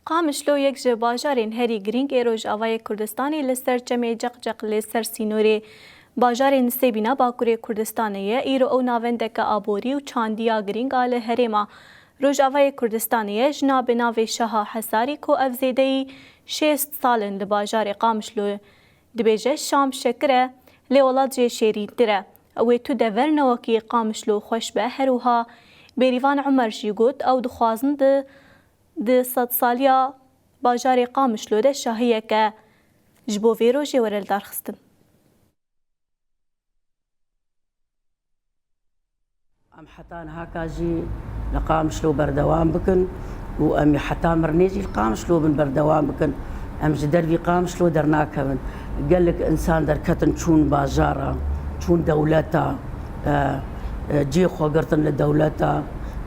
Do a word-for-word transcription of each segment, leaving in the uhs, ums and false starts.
Qamişlo yek ji bajarên herî girîng ê Rojavayê Kurdistanê li ser çemê Ceqceq li ser sînorê bajarê Nisêbîna Bakurê Kurdistanê ye. Îro ew navendeke aborî û çandiya girîng a li herêma Rojavayê Kurdistanê ye. Jina bi navê Şaha Hesarî ku ev zêdeyî şêst sal in li bajarê Qamişlo dibêje, şam şekir e, lê welat jê şêrîntir e. Wê tu dever ne wekî Qamişlo xweş be. Her wiha Bêrîvan Umer jî got, ew dixwazin di, di sedsaliya bajarê Qamişlo de şahiyeke ji bo vê rojê were lidarxistin. Em heta niha ka jî li Qamişlo berdewam bikin û em ê heta mirinê jî li Qamişlo bin berdewam bikin. Em ji dervî Qamişlo dernakevin. Gelek însan derketin çûn bajara, çûn dewleta, e, e, cihê xwe girtin li dewleta.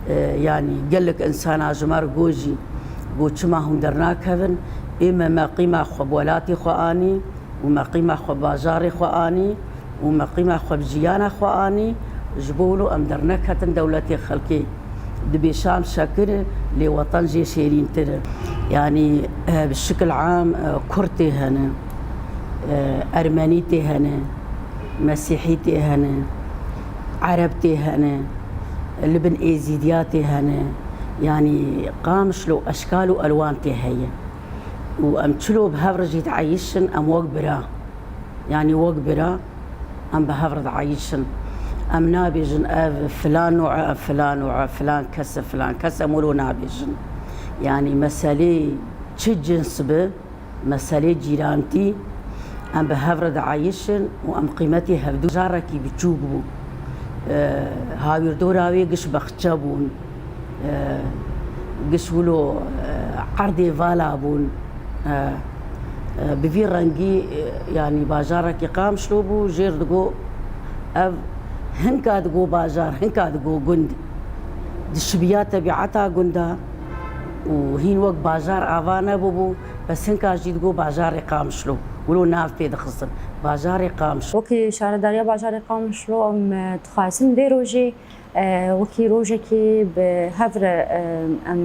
E, yanî gelek însana ji me re got jî, got, çima hûn dernakevin? Ê me, me qîma xwe bi welatê xwe anî û me qîma xwe bi bajarê xwe anî û me qîma xwe bi jiyana xwe anî, ji bo wilo em derneketin dewletê xelkê. Dibê şam şekir e, lê watan jê şêrîntir e. Yanî, e, bi şikil am, e, kurd tê hene, e, ermenî tê hene, mesîhî tê hene, ereb tê hene, li bin êzîdiya tê hene. Yanî Qamişlo eşkal û elwan tê heye. Û em çilo bi hev re jî dieyişin, em wek bira. Yanî wek bira em bi hev re dieyişin. Em nabêjin ev filan nû e, ev filan nû e, filan kes e, filan kes e, em wilo nabêjin. Yanî meselê çi cins bi, meselê cîrantî, em bi hev re dieyişin û em qîmetê hevdû. Bajarekî biçûk bû. E, hawîrdora wê giş baxçe bûn. E, giş wilo, e, erdê vala bûn. E, e, bi vî rengî, e, yanî bajarekî Qamişlo bû, jêr digo ev hinka digo bajar, hinka digo gund. Dişibiya tebîeta gunda û hîn wek bajar ava nebûbû, bes hinka jî digo bajarê Qamişlo. Wilo nav pê dixistin. Bajarê Qamişlo. Wekî şaredariya bajarê Qamişlo em, e, dixwazin vê rojê, e, wekî rojekî bi hev re, e, em,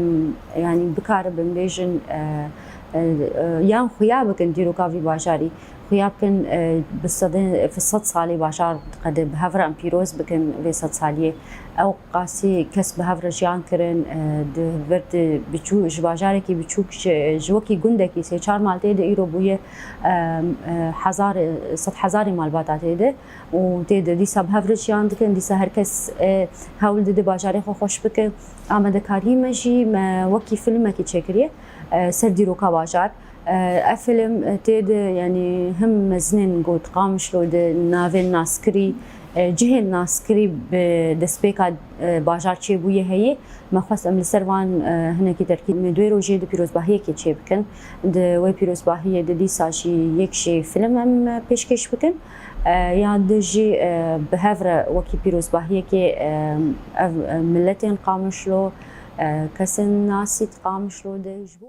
yanî bikaribin bêjin, e, e, e, yan xuya bikin dîroka vî bajarî. Xuya bikin, e, bi sedê, bi sed salê bajar qede bi hev re em pîroz bikin vê sed saliyê. Ew qasî kes bi hev re jiyan kirin, e, di vir di biçû-, ji bajarekî biçûk, ji, ji wekî gundekî sê çar mal tê de îro bûye, e, e, hezar, sed hezarê malbata tê de û tê de dîsa bi hev re jiyan dikin, dîsa her kes, e, hewl dide bajarê xwe xweş bike. Amadekariyê me jî me wekî filmekî çêkiriye, e, ser dîroka bajar. E, ev film, e, tê de, yanî him mezinên got Qamişlo de navên naskirî, e, cihên naskirî bi destpêka, e, bajar çêbûye heye. Me xwest em li ser van, e, hinekî terkîb, em ê duê rojê di pîrozbahiyekê çêbikin. Di wê pîrozbahiyê de dîsa jî yek jî film em, e, pêşkêş bikin. E, ya di jî, e, bi hev re wekî pîrozbahiyekê, e, ev, e, miletên Qamişlo, e, kesên nasî di Qamişlo de ji bo